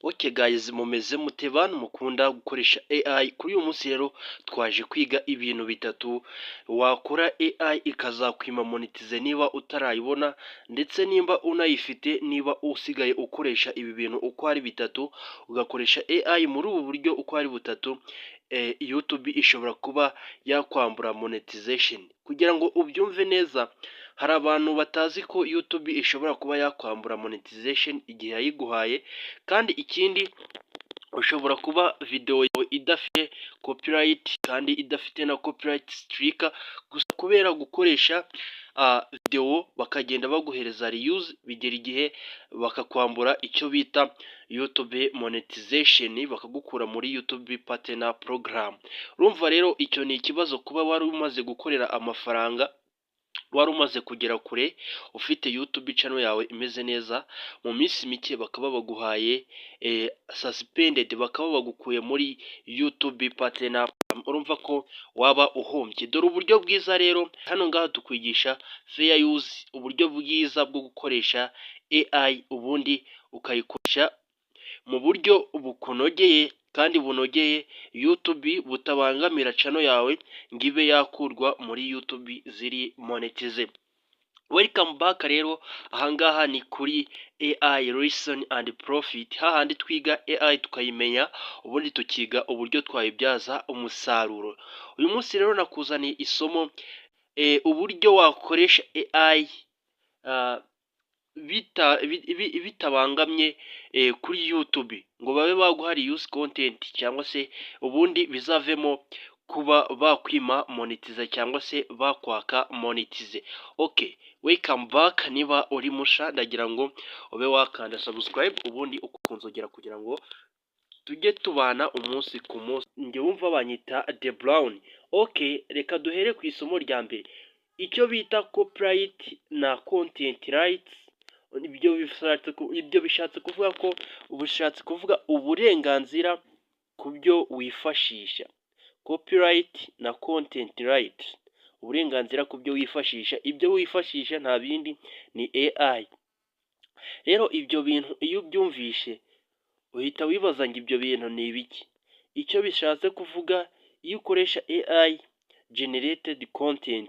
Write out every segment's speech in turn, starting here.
Okay guys, mumeze mute bantu mukunda gukoresha AI? Kuri uyu munsi rero twaje kwiga ibintu bitatu wakora AI ikazakwima monetize niba utarayibona, ndetse nimba unayifite, niba usigaye ukoresha ibi bintu uko ari bitatu, ugakoresha AI muri ubu buryo uko ari butatu, YouTube ishobora kuba yakwambura monetization. Kugira ngo ubyumve neza, hari abantu batazi ko YouTube ishobora kuba yakwambura monetization igihe yayiguhaye. Kandi ikindi, ushobora kuba video yawe idafite copyright kandi idafite na copyright strike, gusa kubera gukoresha video bakagenda baguhereza reuse, bigera igihe bakakwambura icyo bita YouTube monetization, bakagukura muri YouTube Partner Program. Urumva rero icyo ni ikibazo, kuba wari umaze gukorera amafaranga, wari umaze kugera kure, ufite YouTube channel yawe imeze neza, mu minsi mike bakaba baguhaye suspended, bakaba bagukuye muri YouTube Partner. Urumva ko waba uhombye. Dore uburyo bwiza rero, hano ngaha tukwigisha fair use, uburyo bwiza bwo gukoresha AI, ubundi ukayikoresha mu buryo bukunogeye kandi bunogeye YouTube, butabangamira channel yawe ngo ibe yakurwa muri YouTube ziri monetize. Welcome back rero, ahangaha ni kuri AI Lesson and Profit, hahandi twiga AI tukayimenya, ubundi tukiga uburyo twayibyaza umusaruro. Uyu munsi rero nakuzaniye isomo, uburyo wakoresha AI bitabangamye kuri YouTube ngo babe baguha reuse content, cyangwa se ubundi bizavemo kuba bakwima monetize cyangwa se bakwaka monetize. Okay, welcome back. Niba uri musha, ndagira ngo ube wakanda subscribe, ubundi ukunzogera kugira ngo tujye tubana umunsi ku munsi. Njye wumva banyita The Brown. Okay, reka duhere ku isomo rya mbere, icyo bita copyright na content rights. Ibyo bishatse kuvuga ko bishatse kuvuga uburenganzira ku byo wifashisha. Copyright na content right, uburenganzira ku byo wifashisha. Ibyo wifashisha nta bindi, ni AI. Rero ibyo bintu iyo ubyumvishe uhita wibaza ngo ibyo bintu ni ibiki? Icyo bishatse kuvuga, iyo ukoresha AI generated content,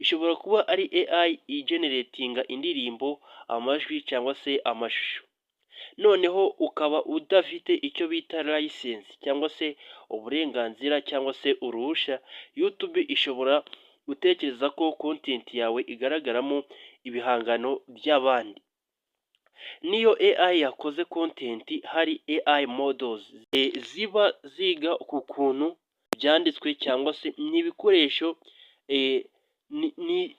ishobora kuba ari AI igeneratinga indirimbo, amajwi cyangwa se amashusho, noneho ukaba udafite icyo bita license cyangwa se uburenganzira cyangwa se uruhushya, YouTube ishobora gutekereza ko content yawe igaragaramo ibihangano by'abandi. Niyo AI yakoze content, hari AI models ziba ziga ku kuntu byanditswe, cyangwa se ni ibikoresho,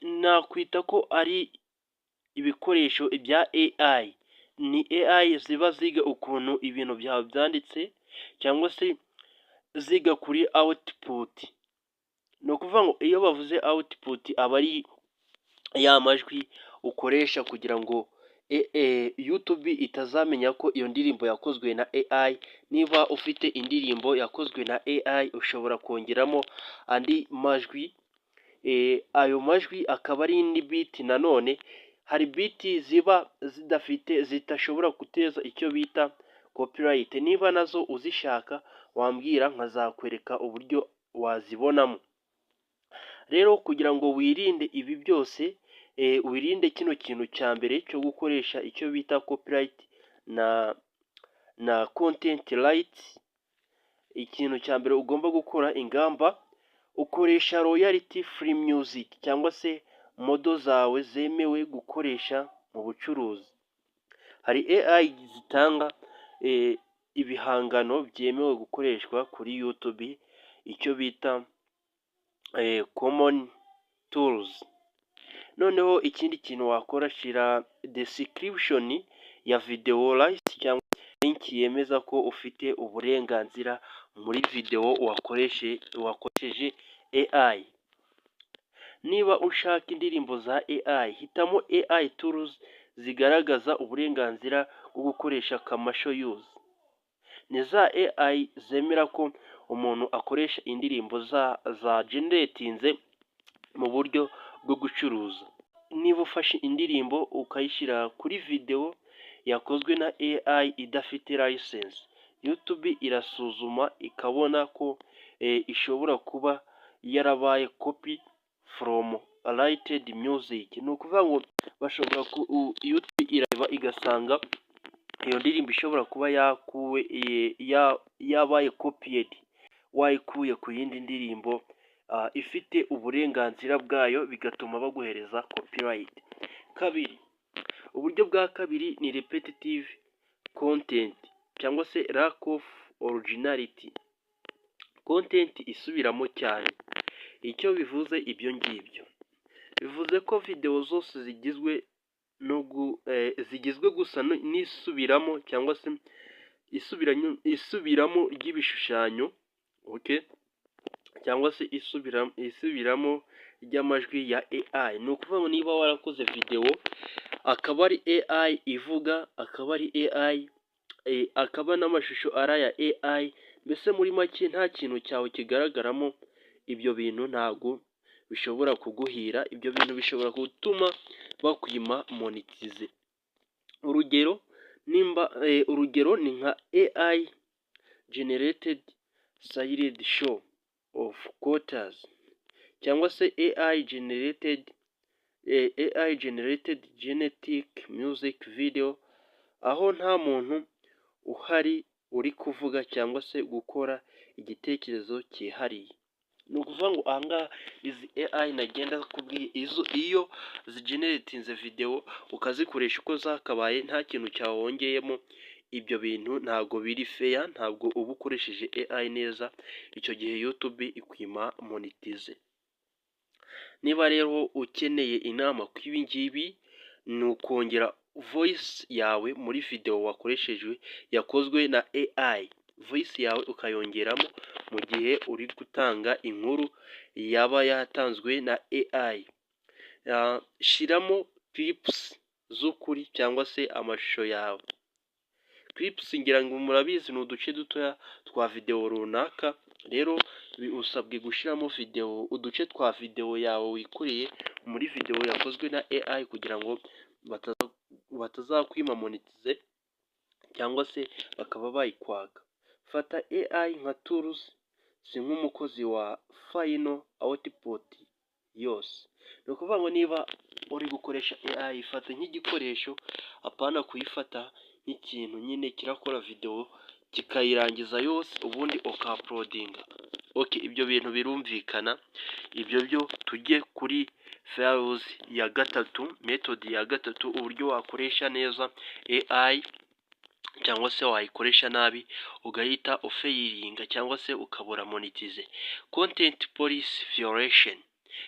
nakwita ko ari ibikoresho bya AI. Ni AI ziba ziga ukuntu ibintu byawe byanditse, cyangwa se ziga kuri output. Ni ukuvuga ngo iyo bavuze output, aba ari ya majwi ukoresha kugira ngo YouTube itazamenya ko iyo ndirimbo yakozwe na AI. Niba ufite indirimbo yakozwe na AI, ushobora kongeramo andi majwi, ayo majwi akaba ari indi beat. Nanone hari beat ziba zidafite, zidashobora guteza icyo bita copyright. Niba nazo uzishaka wambwira nkazakwereka uburyo wazibonamo. Rero kugira ngo wirinde ibi byose, wirinde kino kintu cya mbere cyo gukoresha icyo bita copyright na content right, ikintu cya mbere ugomba gukora, ingamba, ukoresha royalty free music cyangwa se model zawe zemewe gukoresha mu bucuruzi. Hari AI zitanga ibihangano byemewe gukoreshwa kuri YouTube, icyo bita common tools. Noneho ikindi kintu wakora, shyira description ya video right cyangwa link yemeza ko ufite uburenganzira muri video wakoresheje AI. Niba ushaka indirimbo za AI, hitamo AI tools zigaragaza uburenganzira bwo gukoresha commercial use. Ni za AI zemera ko umuntu akoresha indirimbo za generatinze mu buryo bwo gucuruza. Niba ufashe indirimbo ukayishyira kuri video yakozwe na AI idafite license, YouTube irasuzuma ikabona ko ishobora kuba yarabaye copy from related music. Ni ukuvuga ngo bashobora, YouTube irareba igasanga iyo ndirimbo ishobora kuba yakuwe, yabaye copied, wayikuye ku yindi ndirimbo ifite uburenganzira bwayo, bigatuma baguhereza copyright. Kabiri, uburyo bwa kabiri ni repetitive content cyangwa se lack of originality, content isubiramo cyane. Icyo bivuze ibyo ngibyo, bivuze ko videwo zose zigizwe no zigizwe gusa n'isubiramo cyangwa se isubiramo ry'ibishushanyo, okay, cyangwa se isubiramo ry'amajwi ya AI. Ni ukuvuga ngo niba warakoze videwo akaba ari AI ivuga, akaba ari AI, akaba n'amashusho ari aya AI, mbese muri make nta kintu cyawe kigaragaramo, ibyo bintu ntabwo bishobora kuguhira, ibyo bintu bishobora gutuma bakwima monetize. Urugero nimba, urugero ni nka AI generated slide show of quotes cyangwa se AI generated genetic music video, aho nta muntu uhari uri kuvuga cyangwa se gukora igitekerezo cyihariye. Ni ukuvuga ngo aha ngaha izi AI nagenda kubwiye, izo iyo zigeneratinze videwo ukazikoresha uko zakabaye, nta kintu cyawe wongeyemo, ibyo bintu ntabwo biri fair, ntabwo uba ukoresheje AI neza, icyo gihe YouTube ikwima monetize. Niba rero ukeneye inama ku ibi ngibi, ni ukongera voice yawe muri videwo wakoreshejwe yakozwe na AI, voice yawe ukayongeramo mu gihe uri gutanga inkuru yaba yatanzwe na AI. Shyiramo clips z'ukuri cyangwa se amashusho yawe. Clips ngira ngo murabizi, ni uduce dutoya twa videwo runaka, rero usabwe gushyiramo videwo, uduce twa videwo yawe wikoreye muri videwo yakozwe na AI, kugira ngo batazakwima monetize cyangwa se bakaba bayikwaka. Fata AI nka tools, si nk'umukozi wa final output yose. Ni ukuvuga ngo niba uri gukoresha AI, ifate nk'igikoresho, apana kuyifata nk'ikintu nyine kirakora videwo kikayirangiza yose ubundi ukauploadinga. Okay, ibyo bintu birumvikana, ibyo byo tujye kuri fails ya gatatu, method ya gatatu, uburyo wakoresha neza AI cyangwa se wayikoresha nabi ugahita ufailinga cyangwa se ukabura monetize. Content policy violation.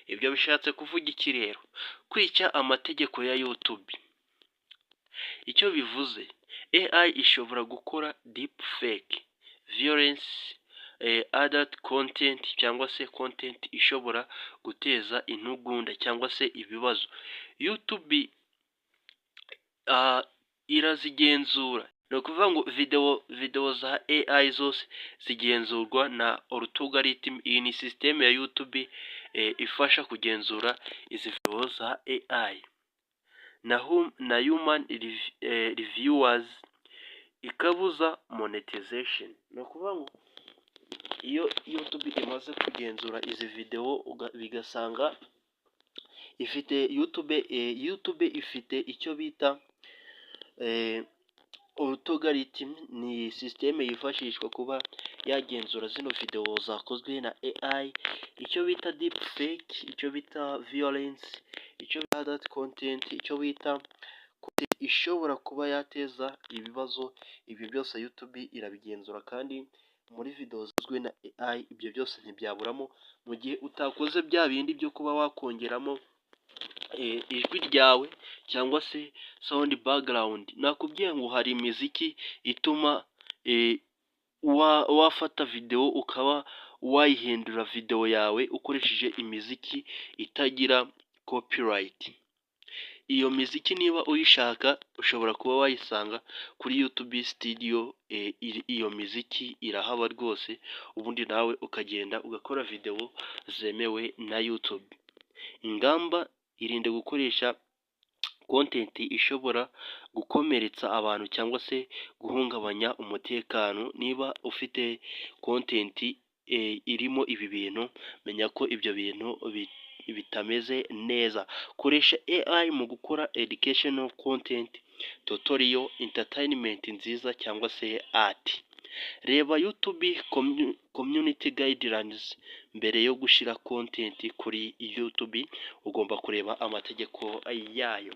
Ibyo bishatse kuvuga iki rero? Kwica amategeko ya YouTube. Icyo bivuze, AI ishobora gukora deep fake, violence, adult content cyangwa se content ishobora guteza intugunda cyangwa se ibibazo. YouTube irazigenzura. Ni ukuvuga ngo videwo za AI zose zigenzurwa na algorithm. Iyi ni sisiteme ya YouTube ifasha kugenzura izi videwo za AI na human reviewers, ikabuza monetization. Ni ukuvuga ngo iyo YouTube imaze kugenzura izi videwo bigasanga ifite YouTube ifite icyo bita algorithm, ni sisiteme yifashishwa kuba yagenzura zino videwo zakozwe na AI, icyo bita deep fake, icyo bita violence, icyo bita adult content, icyo bita ishobora kuba yateza ibibazo, ibyo byose YouTube irabigenzura, kandi muri videwo zikozwe na AI ibyo byose ntibyaburamo, mu gihe utakoze bya bindi byo kuba wakongeramo ijwi ryawe cyangwa se sound background. Nakubwiye ngo hari imiziki ituma wafata videwo ukaba wayihindura videwo yawe ukoresheje imiziki itagira copyright. Iyo miziki niba uyishaka ushobora kuba wayisanga kuri YouTube Studio, iyo miziki irahaba rwose, ubundi nawe ukagenda ugakora videwo zemewe na YouTube. Ingamba: irinde gukoresha content ishobora gukomeretsa abantu cyangwa se guhungabanya umutekano. Niba ufite content irimo ibi bintu, menya ko ibyo bintu bitameze neza. Koresha AI mu gukora educational content, tutorial, entertainment nziza cyangwa se art. Reba YouTube community guidelines mbere yo gushyira content kuri YouTube, ugomba kureba amategeko yayo.